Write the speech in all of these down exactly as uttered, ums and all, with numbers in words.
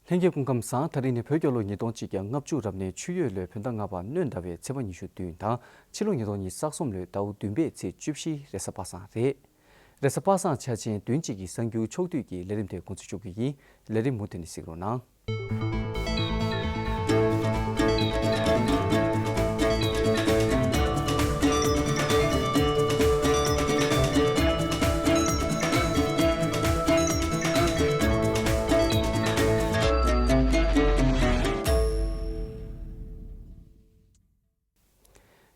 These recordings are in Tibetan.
ལྷན་རྒྱས་སྐུ་ཁམས་བཟང་། ད་རིང་ནི་བོད་རྒྱལ་ལོ་ཉིས་སྟོང་གཅིག་བརྒྱ་ལྔ་བཅུ་རབ་གནས་ཆུ་ཡོས་ལོའི་བོད་ཟླ་ལྔ་པ་སྣྲོན་ཟླ་བའི་ཚེས་པ་ཉི་ཤུ་བདུན་དང་ཕྱི་ལོ་ཉིས་སྟོང་ཉི་ཤུ་རྩ་གསུམ་ལོའི་ཟླ་བ་བདུན་པའི་ཚེས་བཅུ་བཞི་རེས་གཟའ་པ་སངས་རེད། རེས་གཟའ་པ་སངས་འཆར་ཅན་བདུན་གཅིག་གི་གསར་འགྱུར་ཕྱོགས་བསྡུས་ཀྱི་ལས་རིམ་དེ་འགོ་འཛུགས་ཞུ་གི་ཡིན། ལས་རིམ་མུ་མཐུད་ནས་གཟིགས་རོགས་གནང་།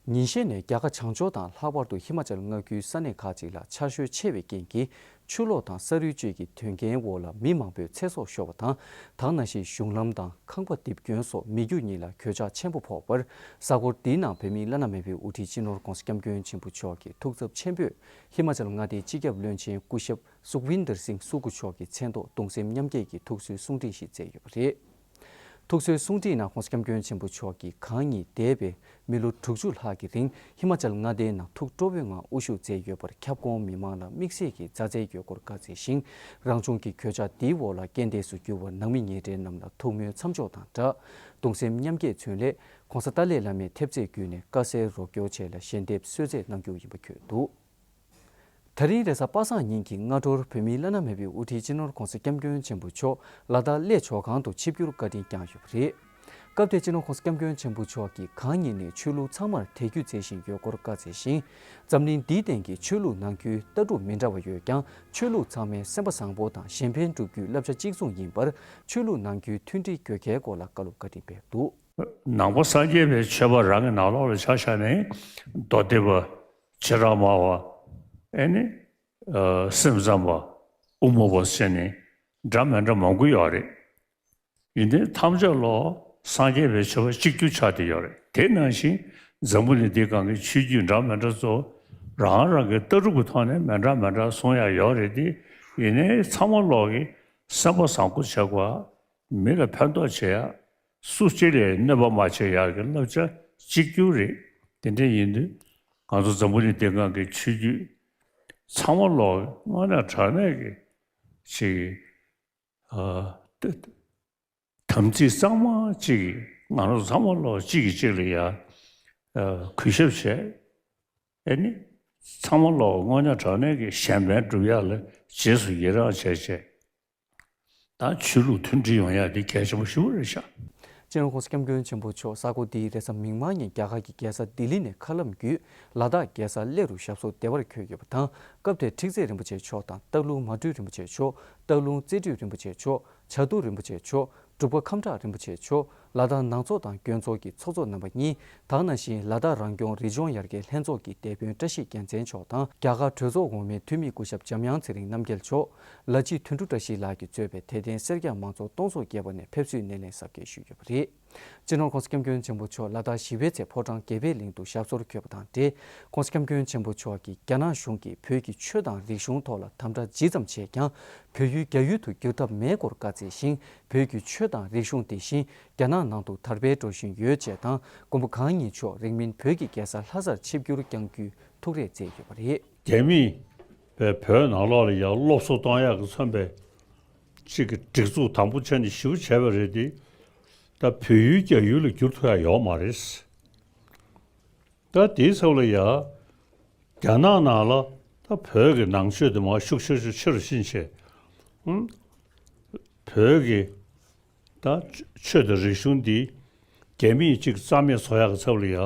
ཉིན་ཤས་ནས་རྒྱ་གར་བྱང་ཕྱོགས་དང་ལྷག་པར་དུ་ཧི་མ་ཅལ་མངའ་ཁུལ་ས་གནས་ཁག་ཅིག་ལ་ཆར་ཞོད་ཆེ་བའི་རྐྱེན་གྱིས་ཆུ་ལོག་དང་ས་རུད་བཅས་ཀྱི་དོན་རྐྱེན་འོག་ལ་མི་མང་པོས་ཚེ་སྲོག་ཤོར་བ་དང་། ད་ག་ནང་བཞིན་གཞུང་ལམ་དང་ཁང་པ་རྡིབ་སྐྱོན་སོགས་མི་རྒྱུ་གཉིས་ལ་གོད་ཆག་ཆེན་པོ་ཕོག་པར། གཟའ་འཁོར་འདིའི་ནང་བོད་མིའི་བླ་ན་མེད་པའི་དབུ་ཁྲིད་སྤྱི་ནོར་༧གོང་ས་༧སྐྱབས་མགོན་ཆེན་པོ་མཆོག་གིས་ཐུགས་འཚབ་ཆེན་པོས་ཧི་མ་ཅལ་མངའ་སྡེའི་སྤྱི་ཁྱབ་བློན་ཆེན་སྐུ་ཞབས་སུག་ཝིན་དར་སིང་སུ་ཀུ་མཆོག་གི་མཚན་ཐོག་གདུང་སེམས་མཉམ་སྐྱེད་ཀྱི་ཐུགས་གསོའི་གསུང་འཕྲིན་ཞིག་བསྩལ་ཡོད་པ་རེད། ཐུགས་གསོའི་གསུང་འཕྲིན་ནང་༧གོང་ས་༧སྐྱབས་མགོན་ཆེན་པོ་མཆོག་གིས་གང་ཉིད་འདས་པའི་མི་ལོ་དྲུག་ཅུ་ལྷག་གི་རིང་ཧི་མ་ཅལ་མངའ་སྡེའི་ནང་ཐུགས་སྤྲོ་བོའི་ངང་དབུ་བཞུགས་མཛད་ཡོད་པར་ཁྱབ་ཁོངས་མི་མང་ལ་དམིགས་བསལ་གྱི་མཛའ་བརྩེ་ཡོད་སྐོར་བཀའ་སྩལ་ཞིང་། རང་བྱུང་གི་གོད་ཆག་འདིའི་འོག་ལ་རྐྱེན་འདས་སུ་གྱུར་བ་ནང་མི་ཉེ་འབྲེལ་རྣམས་ལ་ཐུགས་སྨོན་མཚམས་འཇོག་དང་སྦྲགས། གདུང་སེམས་མཉམ་སྐྱེད་མཚོན་སླད་༧གོང་ས་ཏཱ་ལའི་བླ་མའི་ཐེབས་རྩེ་བརྒྱུད་ནས་དཀའ་སེལ་རོགས་སྐྱོར་ཆེད་ལ་ཞལ་འདེབས་གསོལ་སྩལ་གནང་རྒྱུ་ཡིན་པ་བཀོད་འདུག་ད་རིང་རེས་གཟའ་པ་སངས་ཉིན་གྱི་སྔ་དྲོར་བོད་མིའི་བླ་ན་མེད་པའི་དབུ་ཁྲིད་སྤྱི་ནོར་༧གོང་ས་༧སྐྱབས་མགོན་ཆེན་པོ་མཆོག་ལ་དྭགས་གླེ་ཇོ་ཁང་དུ་ཆིབས་བསྒྱུར་བཀའ་དྲིན་བསྐྱངས་ཡོད་པ་རེད། སྐབས་དེར་སྤྱི་ནོར་༧གོང་ས་༧སྐྱབས་མགོན་ཆེན་པོ་མཆོག་གིས་གང་ཉིད་ནས་ཆོས་ལུགས་ཚང་མར་དད་གུས་མཛད་བཞིན་ཡོད་སྐོར་བཀའ་སྩལ་ཞིང་། འཛམ་གླིང་འདིའི་སྟེང་གི་ཆོས་ལུགས་ནང་ཁུལ་ལྟ་གྲུབ་མི་འདྲ་བ་ཡོད་ཀྱང་། ཆོས་ལུགས་ཚང་མའི་སེམས་པ་བཟང་པོ་དང་གཞན་ཕན་སྒྲུབ་རྒྱུའི་བསླབ་བྱ་གཅིག་མཚུངས་ཡིན་པར། ཆོས་ལུགས་ནང་ཁུལ་མཐུན་སྒྲིལ་དགོས་གལ་སྐོར་ལ་བཀའ་སློབ་བཀའ་དྲིན་སྤེལ་འདུག་ནང་པ་སངས་རྒྱས་པའི་ཆོས་པ་རང་གི་ནང་ལོགས་ལ་ཆ་བཞག་ནས་མདོ་སྡེ་པ། བྱེ་བྲག་སྨྲ་བ། ཨེ་ནི། ཨ། སེམས་ཙམ་པ། དབུ་མ་པ་ཟེར་ནས་འདྲ་མི་འདྲ་མང་པོ་ཡོད་རེད། ཡིན་དུས་ཐམས་ཅད་ལོ་སངས་རྒྱས་པའི་ཆོས་པ་གཅིག་གྱུར་ཆགས་བསྡད་ཡོད་རེད། དེ་ནང་བཞིན་འཛམ་བུ་གླིང་འདིའི་སྒང་གི་ཆོས་བརྒྱུད་འདྲ་མི་འདྲ་ཚོ་རང་རང་གི་ལྟ་གྲུབ་ཀྱི་ཐོག་ནས་མི་འདྲ་མི་འདྲ་གསུང་ཡ་ཡོད་རེད་དེ། ཡིན་ནའི་ཚང་མ་ལོག་གི་སེམས་པ་བཟང་པོ་བྱེད་དགོས། མི་ལ་ཕན་ཐོགས་བྱེད་ཡ། སུ་གཅིག་ལ་གནོད་པ་མ་བྱེད་ཡག་གི་བསླབ་བྱ་གཅིག་གྱུར་རེད། དེ་འདྲ་ཡིན་དུས་ང་ཚོ་འཛམ་བུ་གླིང་འདི་སྒང་གི་ཆོས་བརྒྱུད་ཚང་མ་ལོག་དངོས་གནས་དྲང་གནས་ཀྱི་ཅིག་ཨ། ད་དམ་ཚིག་གཙང་མ་གཅིག་གིས་ང་རང་ཚོ་ཚང་མ་ལོག་གཅིག་གིས་གཅིག་ལ་ཡ། ཨ། གུས་ཞབས་བྱས། ཨེ་ནི། ཚང་མ་ལོག་དངོས་གནས་དྲང་གནས་ཀྱི་གཞན་ཕན་སྒྲུབ་ཡག་ལ་རྗེས་སུ་ཡི་རང་བྱས་བྱས། ད་ཆོས་ལུགས་མཐུན་སྒྲིལ་ཡོང་ཡ་དེ་གལ་ཆེན་པོ་ཞེ་པོ་རེད་ཤག་སྤྱི་ནོར་༧གོང་ས་༧སྐྱབས་མགོན་ཆེན་པོ་མཆོག་ས་གོ་འདིའི་རེས་གཟའ་མིག་དམར་ཉིན་རྒྱ་གར་གྱི་རྒྱལ་ས་ལྡི་ལི་ནས་མཁའ་ལམ་བརྒྱུད་ལ་དྭགས་རྒྱལ་ས་གླེ་རུ་ཞབས་སོར་བདེ་བར་འཁོད་ཡོད་པ་དང་། སྐབས་དེར་ཁྲིག་རྩེ་རིན་པོ་ཆེ་མཆོག་དང་སྟག་ལུང་མ་སྤྲུལ་རིན་པོ་ཆེ་མཆོག་སྟག་ལུང་རྩེ་སྤྲུལ་རིན་པོ་ཆེ་མཆོག་བྱ་དུར་རིན་པོ་ཆེ་མཆོག་འབྲུག་པ་ཁམས་བྲག་རིན་པོ་ཆེ་མཆོག་ལ་དྭགས་ནང་ཚོགས་དང་དགོན་ཚོགས་ཀྱི་ཚོགས་གཙོ་རྣམ་པ་གཉིས། ད་ག་ནང་བཞིན་ལ་དྭགས་རང་སྐྱོང་རི་ལྗོངས་ཡར་རྒྱས་ལྷན་ཚོགས་ཀྱི་སྡེ་དཔོན་བཀྲ་ཤིས་རྒྱལ་མཚན་མཆོག་དང་། རྒྱ་གར་གྲོས་ཚོགས་འོག་མའི་འཐུས་མི་སྐུ་ཞབས་འཇམ་དབྱངས་ཚེ་རིང་རྣམ་རྒྱལ་མཆོག་ལ་སྤྱི་དོན་གྲུབ་བཀྲ་ཤིས་ལགས་ཀྱིས་གཙོས་པའི་དད་ལྡན་སེར་སྐྱ་མང་ཚོགས་སྟོང་ཚོ་བརྒལ་བ་ནས་ཕེབས་བསུའི་སྣེ་ལེན་གཟབ་རྒྱས་ཞུས་ཡོད་པ་རེད། སྤྱི་ནོར་༧གོང་ས་༧སྐྱབས་མགོན་ཆེན་པོ་མཆོག་ལ་དྭགས་གཞིས་པའི་ཚེ་ཕོ་བྲང་དགེ་འཕེལ་གླིང་དུ་ཞབས་སོར་འཁོད་པ་དང་འབྲེལ། ༸གོང་ས་༸སྐྱབས་མགོན་ཆེན་པོ་མཆོག་གིས་རྒྱ་ནག་གཞུང་གིས་བོད་ཀྱི་ཆོས་དང་རིག་གཞུང་ཐོག་ལ་དམ་དྲག་ཇི་ཙམ་བྱས་ཀྱང་། བོད་ཡུལ་རྒྱ་ཡུལ་དུ་བསྒྱུར་ཐབས་མེད་སྐོར་བཀའ་སྩལ་ཞིང་། བོད་ཀྱི་ཆོས་དང་རིག་གཞུང་དེ་བཞིན་རྒྱ་ནག་ནང་དུ་དར་སྤེལ་འགྲོ་བཞིན་ཡོད་ཅེས་དང་། མགོན་པོ་གང་ཉིད་མཆོག་རིང་མིན་བོད་ཀྱི་རྒྱལ་ས་ལྷ་སར་ཆིབས་བསྒྱུར་བསྐྱང་རྒྱུའི་ཐུགས་རེ་བསྩལ་ཡོད་པ་རེད། རྒྱ་མིས་བོད་ནང་ལོགས་ལ་ཡང་སློབ་གསོ་གཏོང་ཡག་གི་མཚོན་པའི་གཅིག་གི་སྒྲིག་འཛུགས་དམ་པོ་བྱས་ནས་ཞེ་པོ་བྱས་པ་རེད་དེ། ད་བོད་ཡུལ་རྒྱ་ཡུལ་ལ་བསྒྱུར་ཐུབ་ཡག་ཡོད་མ་རེད། ད་དེའི་ཚབ་ལ་ཡ། རྒྱ་ནག་ནང་ལ་ད་བོད་ཀྱི་ནང་ཆོས་དེ་མར་ཤུགས་ཆེ་ཆེ་ཆེ་རུ་ཕྱིན་བྱས། ཨང་། བོད་ཀྱི་ད་ཆོས་དང་རིག་གཞུང་འདི་རྒྱ་མིས་གཅིག་རྩ་མེད་བཟོ་ཡག་གི་ཚབ་ལ་ཡ།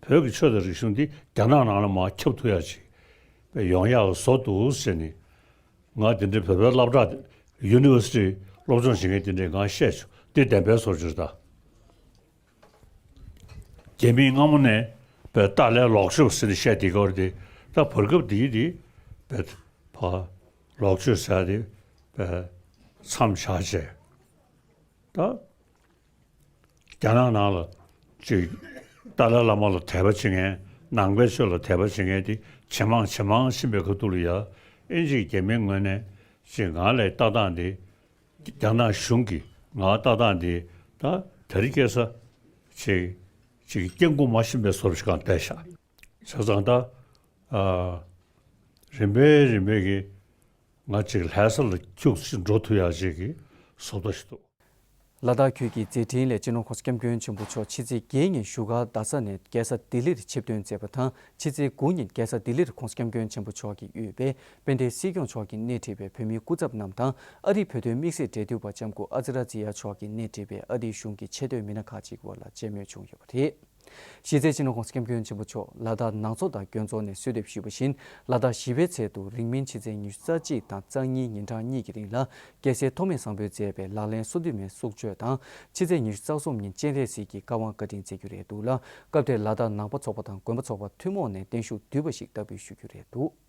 བོད་ཀྱི་ཆོས་དང་རིག་གཞུང་འདི་རྒྱ་ནག་ནང་ལ་མར་ཁྱབ་ཐུབ་ཡག་ཅིག་ཡོང་ཡག་བཟོ་འདུག་ཟེར་ནས། ང་དེ་འདྲའི་བོད་པའི་སློབ་གྲྭ་ཡུ་ནི་ཝར་སི་ཊི་སློབ་སྦྱོང་བྱེད་མཁན་དེ་འདྲས་ང་བཤད་བྱུང་། འདི་བདེན་པའི་བཟོ་བཅོས་ད། རྒྱ་མིས་སྔ་མོ་ནས་བོད་ཏཱ་ལའི་ལོག་སྤྱོད་ཟེར་ནས་བཤད་བསྡད་ཀྱི་ཡོད་རེད་དེ། ད་བར་སྐབས་འདིའི་དེ་བོད་ཕ་ལོག་སྤྱོད་ཟེར་ཡ་དེ་བོད་མཚམས་བཞག་བྱས། ད་རྒྱ་ནག་ནང་ལ་ཅིག་ཏཱ་ལའི་བླ་མ་ལ་དད་པ་བྱེད་མཁན། ནང་པའི་ཆོས་ལ་དད་པ་བྱེད་མཁན་དེ་ཇེ་མང་ཇེ་མང་ཕྱིན་པའི་ཁ་ཐུག་ལ་ཡ། ཨིན་ཇིའི་རྒྱ་མིའི་ངོས་ནས་ཅིག་ང་ལ་ལྟ་སྟངས་དེ། རྒྱ་ནག་གཞུང་གིས་ང་ལ་ལྟ་སྟངས་དེ་ད་དེ་རིང་ཁ་སང་ཅིག་ཅིག་སྐྱབས་མགོན་མ་ཤེས་པའི་བཟོ་འདྲ་ཞིག་གང་བསྡད་ཤག་བྱས་ཙང་ད། ཨ། རིམ་པས་རིམ་པས་ཀྱིས་ང་ཅིག་ལྷ་ས་ལ་ཁྱུག་ཅིག་འགྲོ་ཐུབ་ཡག་ཅིག་གི་བཟོ་ལྟ་ཞིག་འདུག་ལ་དྭགས་ཁུལ་གྱི་མཛད་འཕྲིན་ལས་སྤྱི་ནོར་༸གོང་ས་༸སྐྱབས་མགོན་ཆེན་པོ་མཆོག་ཕྱི་ཚེས་བརྒྱད་ཉིན་བཞུགས་སྒར་རྡ་ས་ནས་རྒྱལ་ས་ལྡི་ལིར་ཆིབས་ཐོན་མཛད་པ་དང་། ཕྱི་ཚེས་དགུ་ཉིན་རྒྱལ་ས་ལྡི་ལིར་༸གོང་ས་༸སྐྱབས་མགོན་ཆེན་པོ་མཆོག་གིས་དབུས་པའི་དཔལ་ལྡན་སྲིད་སྐྱོང་མཆོག་གིས་སྣེ་ཁྲིད་པའི་བོད་མིའི་སྐུ་ཚབ་རྣམས་དང་། ཨ་རིའི་བོད་དོན་དམིགས་བསལ་འབྲེལ་མཐུད་པ་ལྕམ་སྐུ་ཨ་ཛི་ར་ཛི་ཡ་མཆོག་གིས་སྣེ་ཁྲིད་པའི་ཨ་རིའི་གཞུང་གི་ཆེས་མཐོའི་མི་སྣ་ཁག་ཅིག་བར་ལ་མཇལ་མོལ་བྱུང་ཡོད་པ་རེད། གཞི་རྩའི་སྤྱི་ནོར་༸གོང་ས་༸སྐྱབས་མགོན་ཆེན་པོ་མཆོག་ལ་དྭགས་ནང་ཚོགས་དང་དགོན་ཚོགས་ནས་གསོལ་འདེབས་ཞུས་པ་བཞིན། ལ་དྭགས་བཞི་པའི་ཚལ་དུ་རིང་མིན་ཕྱི་ཚེས་ཉི་ཤུ་རྩ་གཅིག་དང་རྩ་གཉིས་ཉིན་གྲངས་གཉིས་ཀྱི་རིང་ལ་རྒྱལ་སྲས་ཐོགས་མེད་བཟང་པོས་མཛད་པའི་ལག་ལེན་སོ་བདུན་མའི་གསུང་ཆོས་དང་། ཕྱི་ཚེས་ཉི་ཤུ་རྩ་གསུམ་ཉིན་སྤྱན་རས་གཟིགས་ཀྱི་བཀའ་དབང་བཀའ་དྲིན་སྩལ་རྒྱུ་རེད་འདུག་ལ། སྐབས་དེར་ལ་དྭགས་ནང་པ་ཚོགས་པ་དང་དགོན་པ་ཚོགས་པ་ཐུན་མོང་ནས་བརྟན་བཞུགས་བསྡུས་པ་ཞིག་བསྟར་འབུལ་ཞུ་རྒྱུ་རེད་འདུག།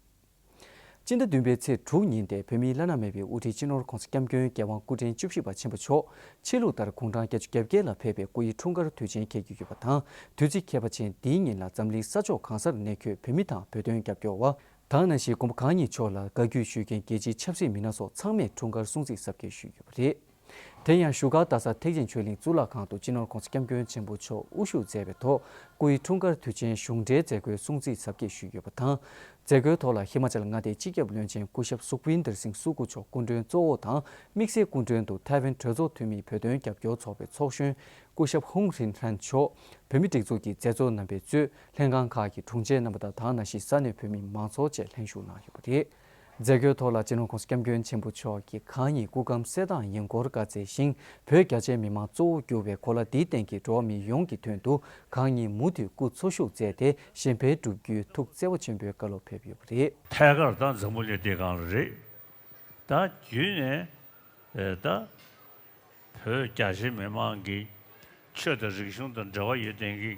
སྤྱི་ཟླ་བདུན་པའི་ཚེས་དྲུག་ཉིན་ཏེ་བོད་མིའི་བླ་ན་མེད་པའི་དབུ་ཁྲིད་སྤྱི་ནོར་༸གོང་ས་༸སྐྱབས་མགོན་རྒྱལ་དབང་སྐུ་ཕྲེང་བཅུ་བཞི་པ་ཆེན་པོ་མཆོག་ཕྱི་ལུགས་ལྟར་དགུང་གྲངས་བརྒྱད་ཅུ་གྱ་བརྒྱད་ལ་ཕེབས་པའི་སྐུ་ཡི་འཁྲུངས་སྐར་དུས་ཆེན་འཁེལ་རྒྱུ་ཡོད་པ་དང་། དུས་ཚིགས་ཁྱད་པར་ཅན་འདིའི་ཉིན་ལ་འཛམ་གླིང་ས་ཕྱོགས་གང་སར་གནས་འཁོད་བོད་མི་དང་བོད་དོན་རྒྱབ་སྐྱོར་བ་དང་། ནང་བཞིན་མགོན་པོ་གང་ཉིད་མཆོག་ལ་བཀའ་བརྒྱུད་ཞུ་མཁན་རྒྱལ་སྤྱིའི་ཆབ་སྲིད་མི་སྣ་སོགས་ཚང་མས་འཁྲུངས་སྐར་སྲུང་བརྩི་གཟབ་རྒྱས་ཞུས་ཡོད་པ་རེད། དེ་ཡང་བཞུགས་སྒར་རྡ་ས་ཐེག་ཆེན་ཆོས་གླིང་གཙུག་ལག་ཁང་དུ་སྤྱི་ནོར་༸གོང་ས་༸སྐྱབས་མགོན་ཆེན་པོ་མཆོག་དབུ་བཞུགས་མཛད་པའི་ཐོག་སྐུའི་འཁྲུངས་སྐར་དུས་ཆེན་གཞུང་འབྲེལ་མཛད་སྒོའི་སྲུང་བརྩི་གཟབ་རྒྱས་ཞུས་ཡོད་པ་དང་། མཛད་སྒོའི་ཐོག་ལ་ཧི་མ་ཅལ་མངའ་སྡེའི་སྤྱི་ཁྱབ་བློན་ཆེན་སྐུ་ཞབས་སུ་ཁུ་ཝིན་དར་སིང་སུ་ཀུ་མཆོག་སྐུ་མགྲོན་གཙོ་བོ་དང་། དམིགས་བསལ་སྐུ་མགྲོན་དུ་ཐའེ་ཝན་གྲོས་ཚོགས་འཐུས་མིའི་བོད་དོན་རྒྱབ་སྐྱོར་ཚོགས་པའི་ཚོགས་གཞོན་སྐུ་ཞབས་ཧུང་ཧྲིན་ཧྲན་མཆོག་བོད་མིའི་སྒྲིག་འཛུགས་ཀྱི་མཛད་གཙོ་རྣམ་པས་གཙོས་ལྷན་ཁང་ཁག་གི་དྲུང་ཆེ་རྣམ་པ་དང་། དེ་ནང་བཞིན་ས་གནས་བོད་མི་མང་ཚོགས་བཅས་ལྷན་ཞུགས་གནང་ཡོད་པ་རེད། མཛད་སྒོའི་ཐོག་ལ་སྤྱི་ནོར་༸གོང་ས་༸སྐྱབས་མགོན་ཆེན་པོ་མཆོག་གིས་གང་ཉིད་སྐུ་ཁམས་གསལ་ཐང་ཡིན་སྐོར་བཀའ་སྩལ་ཞིང་། བོད་རྒྱ་ཆེའི་མི་མང་གཙོ་བོ་གྱུར་བའི་གོ་ལ་འདིའི་སྟེང་གི་འགྲོ་བ་མི་ཡོངས་ཀྱི་དོན་དུ་གང་ཉིད་མུ་མཐུད་སྐུ་འཚོ་བཞུགས་མཛད་དེ་གཞན་ཕན་བསྒྲུབ་རྒྱུའི་ཐུགས་བརྩེ་བ་ཆེན་པོས་བཀའ་སློབ་ཕེབས་ཡོད་པ་རེད། ཐད་ཀར་དང་འཛམ་བུ་གླིང་འདི་སྒང་ལ་རེད། ད་བརྒྱུད་ནས་ད་བོད་རྒྱ་ཆེའི་མི་མང་གི་ཆོས་དང་རིག་གཞུང་དང་འབྲེལ་བ་ཡོད་མཁན་གྱི་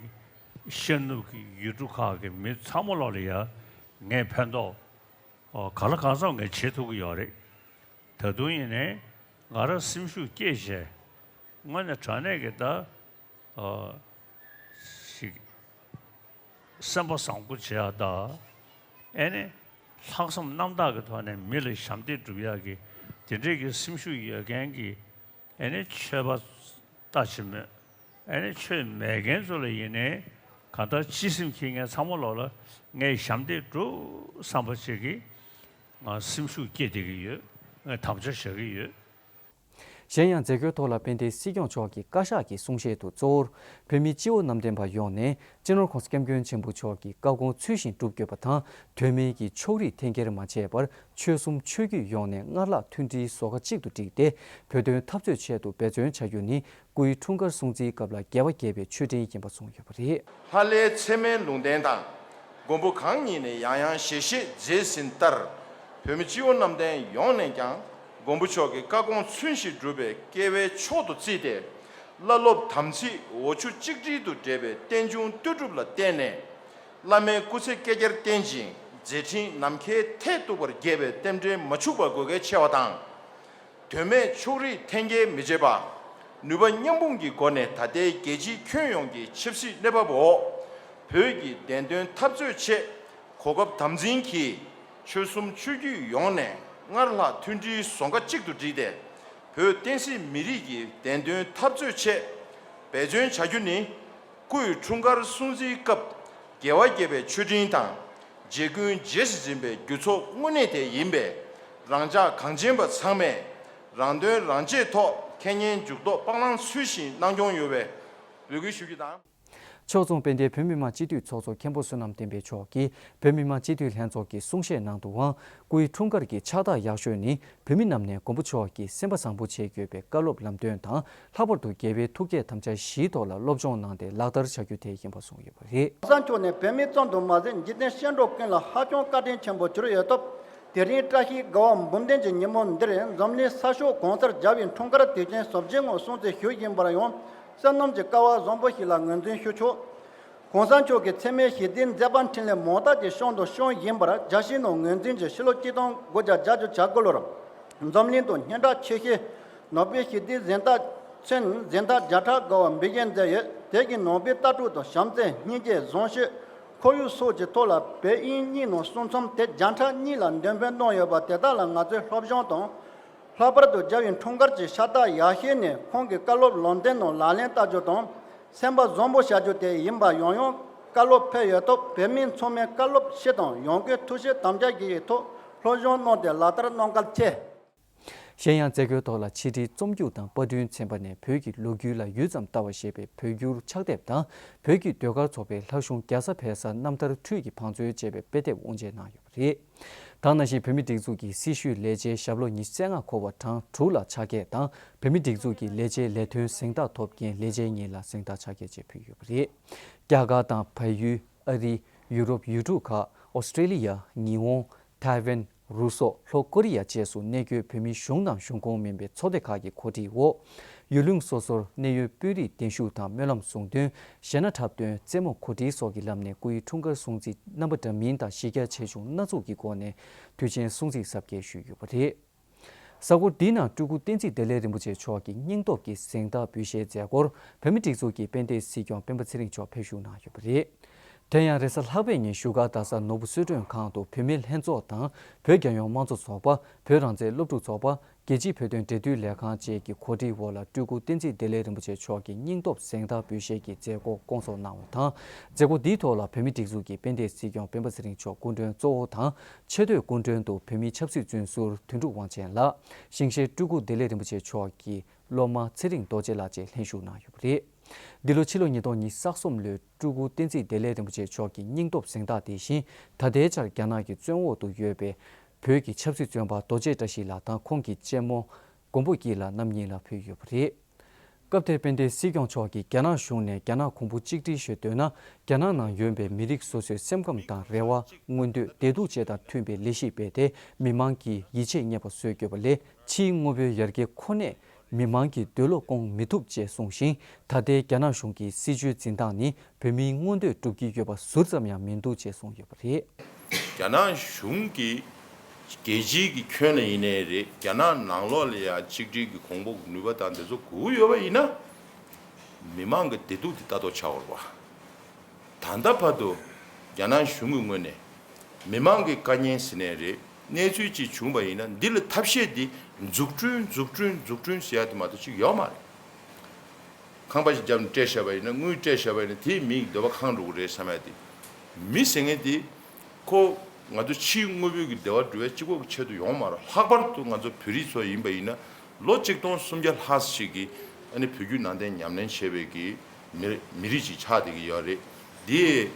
ཤར་ནུབ་ཀྱི་ཡུལ་གྲུ་ཁག་གི་མི་ཚང་མ་ལོག་ལ་ཡ་ངས་ཕན་ཐོགས་ཨོ་གང་ལ་གང་འཚམ་ངས་བྱེད་ཐུབ་ཀྱི་ཡོད་རེད། ད་དུང་ཡིན་ནའི་ང་རང་སེམས་ཤུགས་སྐྱེད་བྱས་དངོས་གནས་དྲང་གནས་ཀྱི་ད་ཨོ་ཞིག་སེམས་པ་བཟང་པོ་བྱེད་ཡག་དང་། ཨེ་ནི་ལྷག་བསམ་རྣམ་དག་གི་ཐོག་ནས་མི་ལ་ཞབས་འདེགས་སྒྲུབ་ཡག་གི་དེ་འདྲས་ཀྱི་སེམས་ཤུགས་ཡོད་མཁན་གྱི་ཨེ་ནི་ཆོས་པ་ལྟ་ཅི་སྨོས། ཨེ་ནི་ཆོས་མེད་མཁན་ཚོ་ལ་ཡིན་ནའི་གང་ལྟར་སྤྱི་སེམས་འཁྱེར་མཁན་ཚང་མ་ལོག་ལ་ངས་ཞབས་འདེགས་སྒྲུབ་བསམ་པ་ཅིག་གིས་ང་སེམས་ཤུགས་སྐྱེད་བསྡད་ཀྱི་ཡོད། ངས་དམ་བཅའ་བཞག་གི་ཡོད། གཞན་ཡང་མཛད་སྒོའི་ཐོག་ལ་དཔལ་ལྡན་སྲིད་སྐྱོང་མཆོག་གིས་བཀའ་ཤག་གི་གསུང་བཤད་དུ་གཙོ་བོར་བོད་མི་སྤྱི་བོ་གནམ་བསྟན་པ་ཡོངས་ནས་སྤྱི་ནོར་༸གོང་ས་༸སྐྱབས་མགོན་ཆེན་པོ་མཆོག་གི་བཀའ་དགོངས་ཚུལ་བཞིན་སྒྲུབ་དགོས་པ་དང་། དོན་མེད་ཀྱི་ཕྱོགས་རིས་འཐེན་འཁྱེར་མ་བྱས་པར་ཆོལ་གསུམ་ཆོས་བརྒྱུད་ཡོངས་ནས་སྔར་ལྷག་མཐུན་སྒྲིལ་བཟོ་ཁ་གཅིག་ཏུ་བསྒྲིལ་ཏེ་བོད་དོན་འཐབ་རྩོད་ཆེད་དུ་འབད་བརྩོན་བྱ་རྒྱུ་ནི་སྐུའི་འཁྲུངས་སྐར་སྲུང་བརྩིའི་སྐབས་ལ་རྒྱལ་བ་དགྱེས་པའི་མཆོད་སྤྲིན་ཡིན་པ་གསུངས་ཡོད་པ་རེད། ལྷ་ལས་ཚད་མའི་ལུང་བསྟན་དང་། མགོན་པོ་གང་ཉིད་ནས་ཡང་ཡང་ཞལ་བཞེས་མཛད་ཟིན་ལྟར། བོད་མི་སྤྱི་བོ་གནམ་བསྟན་ཡོངས་ནས་ཀྱང་མགོན་པོ་མཆོག་གི་བཀའ་དགོངས་ཚུལ་བཞིན་སྒྲུབ་པའི་སྐལ་བའི་མཆོག་ཏུ་བརྩིས་ཏེ། བླ་སློབ་དམ་ཚིག་འོ་ཆུ་གཅིག་དྲིལ་དུ་འབྲེལ་བའི་རྟེན་འབྱུང་ལྟོས་གྲུབ་ལ་བརྟེན་ནས། བླ་མའི་སྐུ་ཚེ་བསྐལ་བརྒྱར་བརྟན་ཅིང་མཛད་འཕྲིན་ནམ་མཁའི་མཐས་གཏུགས་པར་རྒྱས་པའི་རྟེན་འབྲེལ་མ་འཆུགས་པ་དགོས་གལ་ཆེ་བ་དང་། དོན་མེད་ཕྱོགས་རིས་འཐེན་འཁྱེར་མི་བྱེད་པ། ནུས་པ་མཉམ་སྤུངས་ཀྱི་སྒོ་ནས་ད་ལྟའི་རྒྱལ་སྤྱིའི་ཁྱོན་ཡོངས་ཀྱི་ཆབ་སྲིད་གནས་བབ་འོག་བོད་ཀྱི་བདེན་དོན་འཐབ་རྩོད་ཆེད་གོ་སྐབས་དམ་འཛིན་གྱིས་ཆོལ་གསུམ་ཆོས་བརྒྱུད་ཡོངས་ནས་སྔར་ལྷག་མཐུན་སྒྲིལ་བཟོ་ཁ་གཅིག་ཏུ་བསྒྲིལ་ཏེ། བོད་བསྟན་སྲིད་མི་རིགས་ཀྱི་བདེན་དོན་འཐབ་རྩོད་ཆེད་འབད་བརྩོན་བྱ་རྒྱུ་ནི། སྐུའི་འཁྲུངས་སྐར་སྲུང་བརྩིའི་སྐབས་རྒྱལ་བ་དགྱེས་པའི་མཆོད་སྤྲིན་དང་། རྗེ་ཀུན་རྗེས་སུ་འཛིན་པའི་རྒྱུ་ཚོགས་དངོས་གནས་དེ་ཡིན་པས། རང་ཅག་གངས་ཅན་པ་ཚང་མས་རང་དོན་རང་གཅེས་ཐོག་ཁེ་ཉེན་འཇུག་ལྡོག་སྤང་བླང་ཚུལ་བཞིན་གནང་སྐྱོང་ཡོང་བའི་འབོད་སྐུལ་ཞུ་རྒྱུ་དང་། ཕྱོགས་མཚུངས་དཔལ་ལྡན་བོད་མི་མང་སྤྱི་འཐུས་ཚོགས་གཙོ་མཁན་པོ་བསོད་ནམས་བསྟན་འཕེལ་མཆོག་གིས་བོད་མི་མང་སྤྱི་འཐུས་ལྷན་ཚོགས་ཀྱི་གསུང་བཤད་ནང་དུའང་། སྐུའི་འཁྲུངས་སྐར་གྱི་ཕྱག་རྟགས་ཡག་ཤོས་ནི། བོད་མི་རྣམས་ནས་མགོན་པོ་མཆོག་གི་སེམས་པ་བཟང་པོ་བྱེད་དགོས་པའི་བཀའ་སློབ་ལམ་སྟོན་དང་། ལྷག་པར་དུ་རྒྱལ་བའི་ཐུགས་བསྐྱེད་དམ་བཅའ་བཞིའི་ཐོག་ལ་སློབ་སྦྱོང་གནང་སྟེ་ལག་བསྟར་བྱ་རྒྱུ་དེ་ཡིན་པ་གསུངས་ཡོད་པ་རེད། གོང་ས་མཆོག་ནི་བོད་མི་ཙམ་དུ་མ་ཟད། འཇིག་རྟེན་སྐྱེ་འགྲོ་ཀུན་ལ་ཧ་ཅང་བཀའ་དྲིན་ཆེན་པོ་གྱུར་ཡོད་སྟབས། དེ་རིང་བཀྲ་ཤིས་དགའ་བ་འབུམ་ལྡན་གྱི་ཉིན་མོ་འདིར། འཛམ་གླིང་ས་ཕྱོགས་གང་སར་རྒྱལ་བའི་འཁྲུངས་སྐར་དུས་ཆེན་གཟབ་རྒྱས་ངང་སྲུང་བརྩི་ཞུ་བཞིན་པར་ཡང་བསོད་ནམས་ཀྱི་སྐལ་བ་བཟང་པོ་ཞིག་ལ་ངོས་འཛིན་ཞུ་ཆོག། གོང་ས་མཆོག་གིས་འཚེ་མེད་ཞི་བདེའི་མཛད་པ་འཕྲིན་ལས་མང་དག་ཅིག་བསྐྱངས་དང་སྐྱོང་བཞིན་པར། རྒྱལ་སྤྱིའི་ནང་ངོས་འཛིན་གྱིས་ཕྱི་ལོ་ཆིག་སྟོང་དགུ་བརྒྱ་བརྒྱད་ཅུ་གྱ་དགུ་ལོར་འཛམ་གླིང་དུ་སྙན་གྲགས་ཆེ་ཤོས་ནོ་བེལ་ཞི་བདེའི་གཟེངས་རྟགས་མཚོན། གཟེངས་རྟགས་བརྒྱ་ཕྲག་བརྒལ་བ་འབུལ་བཞེས་མཛད་ཡོད། དེ་གའི་ནང་པའི་ལྟ་གྲུབ་དང་བྱམས་བརྩེ། སྙིང་རྗེ། བཟང་སྤྱོད། ཁོར་ཡུག་སོགས་ཀྱི་ཐོག་ལ་བོད་དབྱིན་གཉིས་ནང་གསུང་རྩོམ་དེབ་བརྒྱ་ཕྲག་གཉིས་ལ་འདོན་སྤེལ་གནང་ཡོད་པ་དེ་དག་ལ་ང་ཚོས་སློབ་སྦྱོང་དང་། ལྷག་པར་དུ་རྒྱལ་བའི་འཁྲུངས་སྐར་གྱི་ཕྱག་རྟགས་ཡག་ཤོས་ནི། ཁོང་གི་བཀའ་སློབ་ལམ་སྟོན་ནང་ལག་ལེན་བསྟར་རྒྱུ་དང་། སེམས་པ་བཟང་པོ་བྱ་རྒྱུ་དེ་ཡིན་པ་ཡང་ཡང་བཀའ་སློབ་ཕེབས་ཡོད་སྟབས། བོད་མི་ཚང་མས་བཀའ་སློབ་བཞི་དང་ཡང་སྒོས་ཐུགས་བཞེད་དམ་བཅའ་བཞི་ཡི་ཐོག་སློབ་སྦྱོང་གནང་སྟེ་ལག་བསྟར་གནང་གལ་ཆེ། གཞན་ཡང་མཛད་སྒོའི་ཐོག་ལ་ཕྱི་དྲིལ་རྩོམ་རྒྱུགས་དང་པར་སྐྲུན་ཚན་པ་ནས་བོད་ཀྱི་ལོ་རྒྱུས་ལ་ཡུད་ཙམ་ལྟ་བ་ཞེས་པའི་བོད་བསྒྱུར་ཕྱག་དེབ་དང་། བོད་ཀྱི་ཟློས་གར་ཚོགས་པའི་ལྷ་གཞུང་རྒྱ་བཟའ་བལ་བཟའ་རྣམ་ཐར་འཕྲུལ་གྱི་བང་མཛོད་ཅེས་པའི་དཔེ་དེབ་དབུ་འབྱེད་གནང་ཡོད་པ་རེད། དེ་ནང་བཞིན་བོད་མིའི་སྒྲིག་འཛུགས་ཀྱི་སྲི་ཞུའི་ལས་བྱའི་ཞབས་ལོ་ཉི་ཤུ་རྩ་ལྔ་འཁོར་བ་གྲངས་དྲུག་ལ་ཕྱག་འཁྱེར་དང་། བོད་མིའི་སྒྲིག་འཛུགས་ཀྱི་ལས་བྱའི་ལས་དོན་གཟེངས་རྟགས་ཐོབ་མཁན་ལས་བྱེད་གཉིས་ལ་གཟེངས་རྟགས་ཕྱག་འཁྱེར་བཅས་ཕུལ་ཡོད་པ་རེད། རྒྱ་གར་དང་བལ་ཡུལ། ཨ་རི། ཡུ་རོབ་ཡུལ་གྲུ་ཁག་ཨོ་སི་ཀྲེ་ལི་ཡ། ཉི་ཧོང་། ཐའེ་ཝན། རུ་སོག་ལྷོ་ཀོ་རི་ཡ་བཅས་སུ་གནས་འཁོད་བོད་མིའི་གཞུང་དང་གཞུང་ཁོངས་མིན་པའི་ཚོགས་སྡེ་ཁག་གི་གོ་སྒྲིག་འོག་ཡུལ་ལུང་སོ་སོར་གནད་ཡོད་དཔོན་རིགས་གདན་ཞུ་དང་སྨོན་ལམ་གསུང་འདོན། གཞས་སྣ་འཁྲབ་སྟོན། རྩེད་མོ་གོ་སྒྲིག་སོགས་ཀྱི་ལམ་ནས་སྐུའི་འཁྲུངས་སྐར་སྲུང་བརྩི་རྣམ་པ་འདྲ་མིན་དང་གཞི་རྒྱ་ཆེ་ཆུང་སྣ་ཚོགས་ཀྱི་སྒོ་ནས་དུས་ཆེན་སྲུང་བརྩི་གཟབ་རྒྱས་ཞུས་ཡོད་པ་རེད། གཟའ་འཁོར་འདིའི་ནང་སྤྲུལ་སྐུ་བསྟན་འཛིན་བདེ་ལེགས་རིན་པོ་ཆེ་མཆོག་གི་སྙིང་སྟོབས་ཀྱི་གཟེངས་རྟགས་འབུལ་བཞེས་མཛད་སྒོར་བོད་མིའི་སྒྲིག་འཛུགས་ཀྱི་དཔལ་ལྡན་སྲིད་སྐྱོང་སྤེན་པ་ཚེ་རིང་མཆོག་ཕེབས་བཞུགས་གནང་ཡོད་པ་རེད། དེ་ཡང་རེས་གཟའ་ལྷག་པའི་ཉིན་བཞུགས་སྒར་རྡ་ས་ནོར་བུ་གསོལ་མགྲོན་ཁང་དུ་བོད་མིའི་ལྷན་ཚོགས་དང་བོད་རྒྱལ་ཡོངས་དམངས་གཙོ་ཚོགས་པ། བོད་རང་བཙན་སློབ་ཕྲུག་ཚོགས་པ། རྒྱལ་སྤྱིའི་བོད་དོན་འབྲེལ་མཐུད་ལས་ཁང་བཅས་ཀྱི་གོ་སྒྲིག་འོག་ལ་སྤྲུལ་སྐུ་བསྟན་འཛིན་བདེ་ལེགས་རིན་པོ་ཆེ་མཆོག་གི་སྙིང་སྟོབས་གཟེངས་རྟགས་འབུལ་བཞེས་ཀྱི་མཛད་སྒོ་སྐོང་ཚོགས་གནང་བ་དང་། མཛད་སྒོ་འདིའི་ཐོག་ལ་བོད་མིའི་སྒྲིག་འཛུགས་ཀྱི་དཔལ་ལྡན་སྲིད་སྐྱོང་སྤེན་པ་ཚེ་རིང་མཆོག་སྐུ་མགྲོན་གཙོ་བོ་དང་། ཆེས་མཐོའི་སྐུ་མགྲོན་དུ་བོད་མིའི་ཆབ་སྲིད་བཙོན་ཟུར་དོན་གྲུབ་དབང་ཆེན་ལགས། ཞིང་གཤེགས་སྤྲུལ་སྐུ་བདེ་ལེགས་རིན་པོ་ཆེ་མཆོག་གི་སློབ་མ་ཚེ་རིང་རྡོ་རྗེ་ལགས་བཅས་ལྷན་ཞུགས་གནང་ཡོད་པ་རེད། འདི་ལོ་ཕྱི་ལོ་ཉིས་སྟོང་ཉི་ཤུ་རྩ་གསུམ་ལོའི་སྤྲུལ་སྐུ་བསྟན་འཛིན་བདེ་ལེགས་རིན་པོ་ཆེ་མཆོག་གི་སྙིང་སྟོབས་གཟེངས་རྟགས་དེ་བཞིན་ད་ལྟའི་ཆར་རྒྱ་ནག་གི་བཙོན་འོག་ཏུ་ཡོད་པའི་བོད་ཀྱི་ཆབ་སྲིད་བཙོན་པ་རྡོ་རྗེ་བཀྲ་ཤིས་ལགས་དང་ཁོང་གི་གཅེན་མོ་མགོན་པོ་སྐྱིད་ལགས་རྣམ་གཉིས་ལ་ཕུལ་ཡོད་པ་རེད། སྐབས་དེར་དཔལ་ལྡན་སྲིད་སྐྱོང་མཆོག་གིས་རྒྱ་ནག་གཞུང་ནས་རྒྱ་ནག་གོང་བུ་གཅིག་སྒྲིལ་ཞུ་འདོད་ན། རྒྱ་ནག་ནང་ཡོད་པའི་མི་རིགས་སོ་སོའི་སེམས་ཁམས་དང་རེ་བ། མངོན་འདོད། བདེ་སྡུག་བཅས་དང་མཐུན་པའི་ལས་གཞི་སྤེལ་ཏེ། མི་མང་གི་ཡིད་ཆེས་རྙེད་པ་བཟོ་དགོས་པ་ལས། ཕྱིའི་དངོས་པོའི་ཡར་རྒྱས་ཁོ་ནས་མི་མང་གི་འདོད་བློ་སྐོང་མི་ཐུབ་ཅེས་གསུངས་ཤིང་། ད་ལྟའི་རྒྱ་ནག་གཞུང་གི་སྲིད་བྱུས་འཛིན་སྟངས་ནི་བོད་མིའི་མངོན་འདོད་སྒྲུབ་ཀྱི་ཡོད་པ་ཟུར་ཙམ་ཡང་མི་འདུག་ཅེས་གསུངས་ཡོད་པ་རེད། རྒྱ་ནག་གཞུང་གིས་རྒྱལ་སྤྱིའི་གི་ཁྱོན་ལ་ཡིན་ནའི་རེད། རྒྱ་ནག་ནང་ལོགས་ལ་ཡང་གཅིག་སྒྲིལ་གྱི་གོང་བུ་ནུས་པ་དང་དེ་ཚོ་དགོས་ཀྱི་ཡོད་པ་ཡིན་ན། མི་མང་གི་བདེ་སྡུག་དེ་ལྟ་རྟོག་བྱ་དགོས་རེད་པ། ད་ལྟ་བར་དུ་རྒྱ་ནག་གཞུང་གི་ངོས་ནས་མི་མང་གི་དཀའ་ངལ་ཟེར་ནའི་རེད། གནས་ཚུལ་ཅིག་བྱུང་བ་ཡིན་ན་འདི་ལ་ཐབས་ཤེས་འདི་འཛུགས་སྐྲུན་འཛུགས་སྐྲུན་འཛུགས་སྐྲུན་ཟེར་ཡ་དེ་མ་གཏོགས་ཅིག་ཡོད་མ་རེད། ཁང་པ་ཞིག་བརྒྱབ་ནས་སྤྲད་བཞག་པ་ཡིན་ན། དངུལ་སྤྲད་བཞག་པ་ཡིན་ན་དེས་མི་ཡི་འདོད་པ་ཁེངས་འགྲོ་གི་རེད་བསམ་ཡ་དེ། མི་ཟེར་མཁན་དེ་ཁོ་ང་ཚོ་ཕྱིའི་དངོས་པོའི་གི་བདེ་བ་སྒྲུབ་པའི་གཅིག་པོ་གི་ཆེད་དུ་ཡོང་མ་རེད། ལྷག་པར་དུ་ང་ཚོ་བོད་རིགས་ཚོ་ཡིན་པ་ཡིན་ན་ལོ་གཅིག་སྟོང་སུམ་བརྒྱ་ལྷག་ཞིག་གི་ཨ་ནི་བོད་བརྒྱུད་ནང་བསྟན་ཉམས་ལེན་བྱས་པའི་གི་མི་མི་རིགས་ཅིག་ཆགས་བསྡད་ཀྱི་ཡོད་རེད། དེ་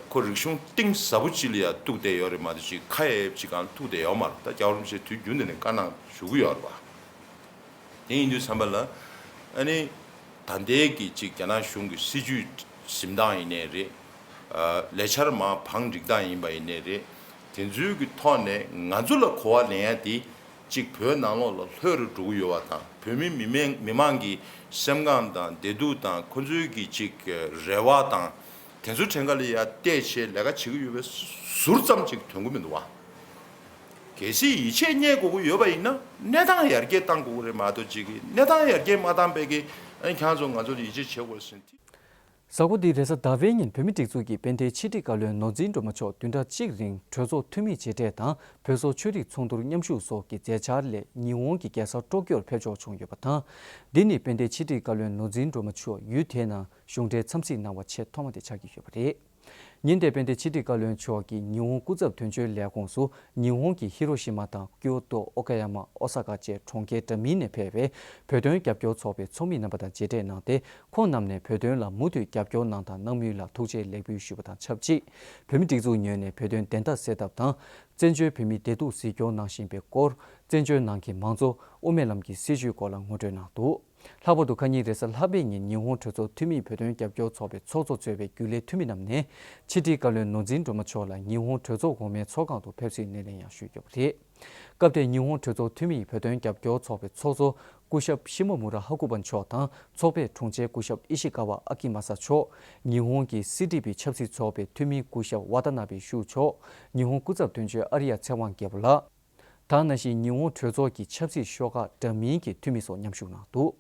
ཁོ་རིག་གཞུང་གཏིང་ཟབ་པོ་ཅིག་ལ་ཡང་གཏུགས་བསྡད་ཡོད་རེད་མ་གཏོགས་ཅིག་ཁ་ཡ་ཡ་ཅིག་གང་ལ་གཏུགས་བསྡད་ཡོད་མ་རེད། ད་རྒྱལ་བ་རིན་པོ་ཆེ་དུས་རྒྱུན་དུ་ནས་བཀའ་གནང་ཞུ་གི་ཡོད་རེད་པ། དེ་ཡིན་དུས་ཙམ་པ་ལ་ཨ་ནི་ད་ལྟའི་གི་ཅིག་རྒྱ་ནག་གཞུང་གི་སྲིད་བྱུས་འཛིན་སྟངས་ཡིན་ནའི་རེད། ལས་འཆར་མར་བང་སྒྲིག་སྟངས་ཡིན་པ་ཡིན་ནའི་རེད། དེ་ཚོའི་གི་ཐོག་ནས་ང་ཚོ་ལ་གོ་བ་ལེན་ཡ་དེ་ཅིག་བོད་ནང་ལོགས་ལ་ལྷོད་རུ་འགྲོ་གི་ཡོད་པ་དང་། བོད་མི་མི་མང་མི་མང་གི་སེམས་ཁམས་དང་བདེ་སྡུག་དང་ཁོ་ཚོའི་གི་ཅིག་རེ་བ་དང་དེ་ཚོ་ཕྲན་ཁ་ལ་ཡ་བལྟས་བྱས་ལས་ཀ་བྱེད་ཀྱི་ཡོད་པའི་ཟུར་ཙམ་ཅིག་ཐོན་གི་མི་འདུག་བ། གལ་སྲིད་ཡིད་ཆེས་རྙེད་དགོས་ཀྱི་ཡོད་པ་ཡིན་ན་གནས་སྟངས་ཡར་རྒྱས་གཏང་དགོས་ཀྱི་རེད་མ་གཏོགས་ཅིག་གི་གནས་སྟངས་ཡར་རྒྱས་མ་བཏང་བས་ཀྱི་ཨ་ནི་ཁྱེད་ཚོ་ང་ཚོ་ལ་ཡིད་ཆེས་བྱེད་དགོས་ཟེར་ཏེ། གཟའ་འཁོར་འདིའི་རེས་གཟའ་ཟླ་བའི་ཉིན་བོད་མིའི་སྒྲིག་འཛུགས་ཀྱི་དཔལ་ལྡན་ཕྱི་དྲིལ་བཀའ་བློན་ནོར་འཛིན་སྒྲོལ་མ་མཆོག་བདུན་ཕྲག་གཅིག་རིང་གྲོས་ཚོགས་འཐུས་མིའི་མཇལ་འཕྲད་དང་བོད་སོག་ཆོས་རིག་ཚོགས་འདུར་མཉམ་ཞུགས་སོགས་ཀྱི་མཛད་འཆར་ལས་ཉི་ཧོང་གི་རྒྱལ་ས་ཀྲོ་ཀྱོར་ཕེབས་འབྱོར་བྱུང་ཡོད་པ་དང་། འདི་ནི་དཔལ་ལྡན་ཕྱི་དྲིལ་བཀའ་བློན་ནོར་འཛིན་སྒྲོལ་མ་མཆོག་ཡུལ་དེའི་ནང་གཞུང་འབྲེལ་འཚམས་གཟིགས་གནང་བ་ཆེས་ཐོག་མ་དེ་ཆགས་ཀྱི་ཡོད་པ་རེད། ཉིན་དེར་དཔལ་ལྡན་ཕྱི་དྲིལ་བཀའ་བློན་མཆོག་གིས་ཉི་ཧོང་སྐུ་ཚབ་དོན་གཅོད་ལས་ཁུངས་སུ་ཉི་ཧོང་གི་ཧི་རོ་ཤི་མ་དང་ཀྱོ་ཏོ། ཨོ་ཀ་ཡ་མ། ཨོ་ས་ཀ་བཅས་གྲོང་ཁྱེར་འདྲ་མིན་ནས་ཕེབས་པའི་བོད་དོན་རྒྱབ་སྐྱོར་ཚོགས་པའི་ཚོགས་མི་རྣམ་པ་དང་མཇལ་འཕྲད་གནང་སྟེ། ཁོང་རྣམས་ནས་བོད་དོན་ལ་མུ་མཐུད་རྒྱབ་སྐྱོར་གནང་དང་གནང་མུས་ལ་ཐུགས་རྗེ་ལེགས་འབུལ་ཞུས་པ་དང་ཆབས་ཅིག་བོད་མིའི་སྒྲིག་འཛུགས་ངོས་ནས་བོད་དོན་བདེན་མཐའ་གསལ་ཐབས་དང་། བཙན་བྱོལ་བོད་མིའི་བདེ་སྡུག་གཟིགས་སྐྱོང་གནང་བཞིན་པའི་སྐོར། བཙན་བྱོལ་ནང་གི་མང་གཙོ། དབུ་མའི་ལམ་གྱི་སྲིད་བྱུས་སྐོར་ལ་ངོ་སྤྲོད་གནང་འདུག་ལྷག་པར་དུ་ཁ་ཉིན་རེས་གཟའ་ལྷག་པའི་ཉིན་ཉི་ཧོང་གྲོས་ཚོགས་འཐུས་མིས་བོད་དོན་རྒྱབ་སྐྱོར་ཚོགས་པའི་ཚོགས་གཙོ་གཙོས་པའི་རྒྱུན་ལས་འཐུས་མི་རྣམས་ནས་ཕྱི་དྲིལ་བཀའ་བློན་ནོར་འཛིན་སྒྲོལ་མ་མཆོག་ལ་ཉི་ཧོང་གྲོས་ཚོགས་འོག་མའི་ཚོགས་ཁང་དུ་ཕེབས་བསུའི་སྣེ་ལེན་ཡང་ཞུས་ཡོད་པ་རེད། སྐབས་དེར་ཉི་ཧོང་གྲོས་ཚོགས་འཐུས་མིས་བོད་དོན་རྒྱབ་སྐྱོར་ཚོགས་པའི་ཚོགས་གཙོ་སྐུ་ཞབས་ཤི་མོ་མུ་ར་ཧ་ཀུ་པ་མཆོག་དང་ཚོགས་པའི་དྲུང་ཆེ་སྐུ་ཞབས་ཨི་ཤི་ཀ་ཝ་ཨ་ཀི་མ་ས་མཆོག་ཉི་ཧོང་གི་སི་ཏི་བི་ཆབ་སྲིད་ཚོགས་པའི་འཐུས་མི་སྐུ་ཞབས་ཝ་ཏ་ན་བི་ཤུ་མཆོག་ཉི་ཧོང་སྐུ་ཚབ་དོན་གཅོད་ཨ་རི་ཡ་ཚེ་དབང་རྒྱལ་པོ་ལགས། དེ་ནང་བཞིན་ཉི་ཧོང་གྲོས་ཚོགས་ཀྱི་ཆབ་སྲིད་ཤོག་ཁག་འདྲ་མིན་གྱི་འཐུས་མི་སོགས་མཉམ་ཞུགས་གནང་འདུག་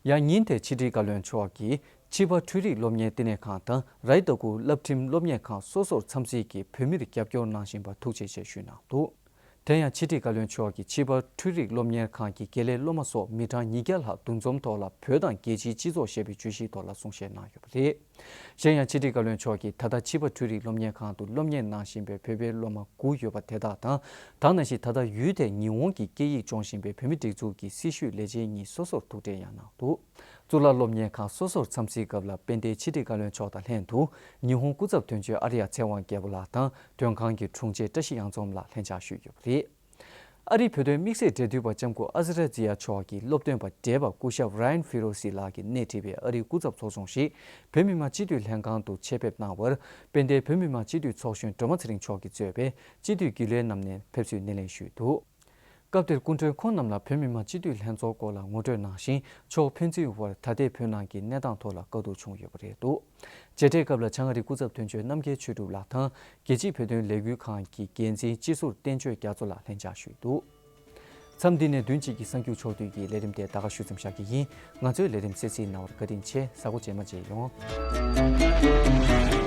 ཡང་ཉིན་དེར་ཕྱི་དྲིལ་བཀའ་བློན་མཆོག་གིས་ཕྱི་པ་འཕྲུལ་རིག་སློབ་གཉེར་ལྟེ་གནས་ཁང་དང་རའི་ཏ་ཀུ་བསླབ་ཁྲིམས་སློབ་གཉེར་ཁང་སོ་སོར་འཚམས་གཟིགས་ཀྱིས་བོད་མིར་རྒྱབ་སྐྱོར་གནང་བཞིན་པར་ཐུགས་རྗེ་ཆེ་ཞུས་གནང་འདུག་དེ་ཡང་ཕྱི་དྲིལ་བཀའ་བློན་མཆོག་གིས་ཕྱི་པ་འཕྲུལ་རིག་སློབ་གཉེར་ཁང་གི་དགེ་ལས་སློབ་མ་སོགས་མི་གྲངས་ཉིས་བརྒྱ་ལྷག་འདུ་འཛོམས་ཐོག་ལ་བོད་དང་རྒྱལ་སྤྱིའི་སྤྱི་ཚོགས་ཞེས་པའི་བརྗོད་གཞིའི་ཐོག་ལ་གསུང་བཤད་གནང་ཡོད་པ་རེད། གཞན་ཡང་ཕྱི་དྲིལ་བཀའ་བློན་མཆོག་གིས་ད་ལྟ་ཕྱི་པ་འཕྲུལ་རིག་སློབ་གཉེར་ཁང་དུ་སློབ་གཉེར་གནང་བཞིན་པའི་བོད་པའི་སློབ་མ་དགུ་ཡོད་པ་དེ་དག་དང་། ད་ནང་བཞིན་ད་ལྟ་ཡུལ་དེར་ཉི་ཧོང་གི་སྐད་ཡིག་སྦྱོང་བཞིན་པའི་བོད་མི་སྒྲིག་འཛུགས་ཀྱི་སྲི་ཞུའི་ལས་བྱེད་གཉིས་སོ་སོར་ཐུག་འཕྲད་ཡང་གནང་འདུག། གཙུག་ལག་སློབ་གཉེར་ཁང་སོ་སོར་འཚམས་གཟིགས་སྐབས་ལ་དཔལ་ལྡན་ཕྱི་དྲིལ་བཀའ་བློན་མཆོག་དང་ལྷན་དུ་ཉི་ཧོང་སྐུ་ཚབ་དོན་གཅོད་ཨ་རི་ཡ་ཚེ་དབང་རྒྱལ་པོ་ལགས་དང་། མགྲོན་ཁང་གི་དྲུང་ཆེ་བཀྲ་ཤིས་གཡང་འཛོམས་ལགས་ལྷན་བཅར་ཞུས་ཡོད་པ་རེད། ཨ་རིའི་བོད་དོན་དམིགས་བསལ་འབྲེལ་མཐུད་པ་ལྕམ་སྐུ་ཨ་ཟི་ར་ཛི་ཡ་མཆོག་གིས་སློབ་སྟོན་པ་བགྲེས་པ་སྐུ་ཞབས་Ryan Firoz ལགས་ཀྱིས་སྣེ་ཁྲིད་པའི་ཨ་རིའི་སྐུ་ཚབ་ཚོགས་ཆུང་ཞིག་བོད་མི་མང་སྤྱི་འཐུས་ལྷན་ཁང་དུ་ཆེད་ཕེབས་གནང་བར། དཔལ་ལྡན་བོད་མི་མང་སྤྱི་འཐུས་ཚོགས་གཞོན་སྒྲོལ་མ་ཚེ་རིང་མཆོག་གིས་གཙོས་པའི་སྤྱི་འཐུས་རྒྱུན་ལས་རྣམས་ནས་ཕེབས་བསུའི་སྣེ་ལེན་ཞུས་འདུག། སྐབས་དེར་སྐུ་མགྲོན་ཁོང་རྣམས་ལ་བོད་མི་མང་སྤྱི་འཐུས་ལྷན་ཚོགས་སྐོར་ལ་ངོ་སྤྲོད་གནང་ཞིང་། ཕྱོགས་ཕན་ཚུན་དབར་ད་ལྟའི་བོད་ནང་གི་གནས་སྟངས་ཐོག་ལ་བཀའ་བསྡུར་བྱུང་ཡོད་པ་རེད་འདུག། མཇལ་འཕྲད་སྐབས་ལ་བྱང་ཨ་རིའི་སྐུ་ཚབ་དོན་གཅོད་རྣམ་རྒྱལ་ཆོས་གྲུབ་ལགས་དང་། རྒྱལ་སྤྱིའི་བོད་དོན་ལས་འགུལ་ཁང་གི་འགན་འཛིན་སྤྱི་ཟུར་བསྟན་ཆོས་རྒྱ་མཚོ་ལགས་ལྷན་བཅར་ཞུས་འདུག། མཚམས་འདི་ནས་བདུན་གཅིག་གི་གསར་འགྱུར་ཕྱོགས་བསྡུས་ཀྱི་ལས་རིམ་དེ་ད་ག་ཞུ་མཚམས་བཞག་གི་ཡིན། ང་ཚོའི་ལས་རིམ་གསན་གཟིགས་གནང་བར་བཀའ་དྲིན་ཆེ། གཟའ་འཁོར་རྗེས་མ་མཇལ་ཡོང་།